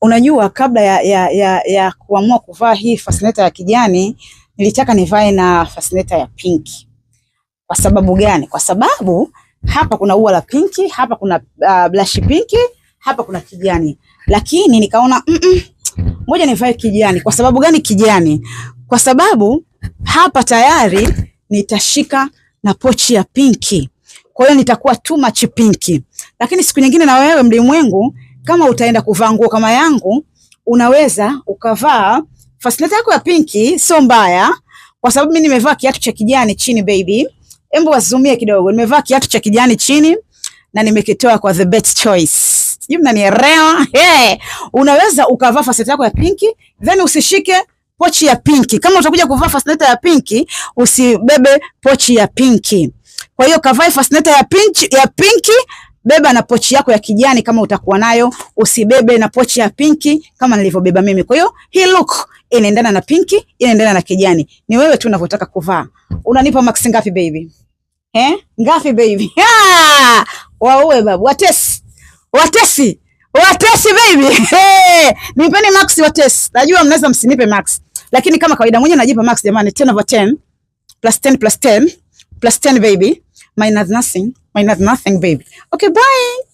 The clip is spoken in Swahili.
Unajua, kabla ya kuamua kuvaa hii fascinator ya kijani, nilitaka nivae na fascinator ya pinki. Kwa sababu gani? Kwa sababu hapa kuna ua la pinki, hapa kuna blush pinki, hapa kuna kijani. Lakini nikaona ngoja nivae kijani. Kwa sababu gani kijani? Kwa sababu hapa tayari nitashika na pochi ya pinki, kwa hiyo nitakuwa too much pinki. Lakini siku nyingine na wewe mlimwengu, kama utaenda kuvaa nguo kama yangu, unaweza ukavaa fascinator yako ya pinki, sio mbaya, kwa sababu mimi nimevaa kiatu cha kijani chini baby. Hebu wazumie kidogo, nimevaa kiatu cha kijani chini na nimekitoa kwa The Best Choice. Sijui mnanielewa? Hey, unaweza ukavaa fascinator yako ya pinki then usishike pochi ya pinki. Kama utakuja kuvaa fascinator ya pinki, usibebe pochi ya pinki. Kwa hiyo kavae fascinator ya pinki, beba na pochi yako ya kijani kama utakuwa nayo, usibebe na pochi ya pinki kama nilivyobeba mimi. Kwa hiyo hii look inaendana na pinki, inaendana na kijani. Ni wewe tu unavyotaka kuvaa. Unanipa max ngapi baby? Eh? Ngapi baby? Ah! Waue babu, watesi. Watesi. Watesi baby. Hey! Nipeni max watesi. Najua mnaweza msinipe max. Lakini kama kawaida mwenyewe najipa max jamani, 10 over 10 plus 10 plus 10 plus 10 baby, minus nothing, minus nothing baby. Okay, bye.